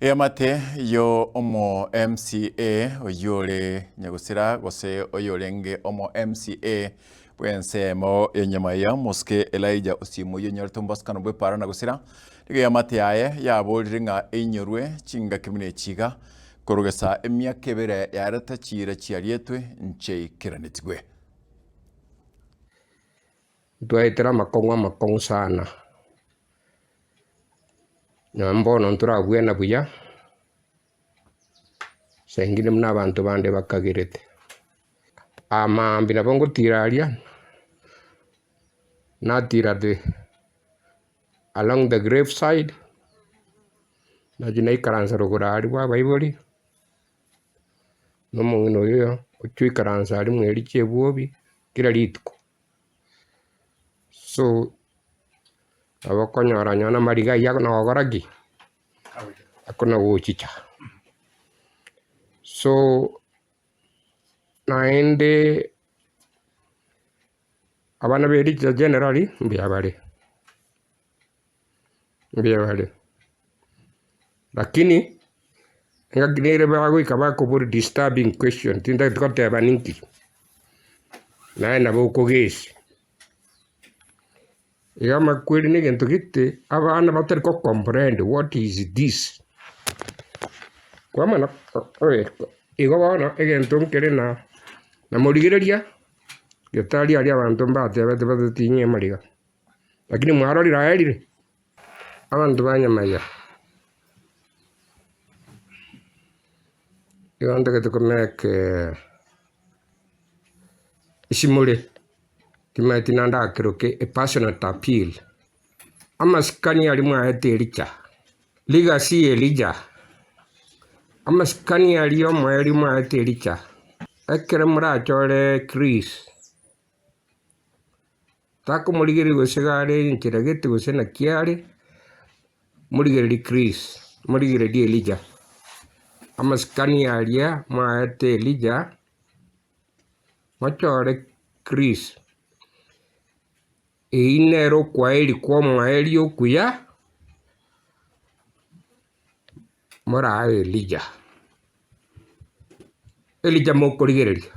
Eamate yo omo MCA oyio ore nyagusira gose oyorenge omo MCA bw'ensemo ya Nyamaiya Mosike Elijah Osiemo oyio onyorete omobasukano bw'epaara na gosira nigo eamate yaye yaborire ng'a einyorwe chingaki buna echi iga korogesa emiaka ebere yareta chiira chiarietwe ncheikeranetigwe. Ntwaetire amakong'u amakong'u sana, nonya bono ntorabwena buya, ase eng'encho buna abanto bande bakagerete. Aa maambia nabo ngotira aria, natira the along the grave side, nachia naikaransa rogoro aria bwa abaibori, na omong'ina oyio ochia oikaransa aria mweriche ebwobi kera rituko. So, nabo okonyora nonya na amariga ayio akona gokora ki? Akona gochicha. So, naende abana ba ericha generally mbuya bare, mbuya bare. Lakini engaki nere bagoika bakoboria disturbing question tintageti goteba ninki, naye nabo okogesia. Iga amakweri na egento gete abana batari go comprehend what is this. Kwamanya igo bono egento nkere na namorigereria getari aria abanto mbatebete batatinyie amariga, lakini mwarorire aerire. Abanto ba nyamaya, igo ntagete komeke esimore, timanyeti naende akeroke a personal appeal. Amasikani aria mwaete Elija, legacy ya Elija, amasikani aria omoerio mwaete Elija, ekero morachore Chris. Takomorigereria gose iga are enchera gete gose naki are, morigererie Chris, morigererie Elija. Amasikani aria mwaete Elija, mochore Chris, eyio nere okwaeria kwa omoerio okuya, morae Elija. Elija mokorigereria.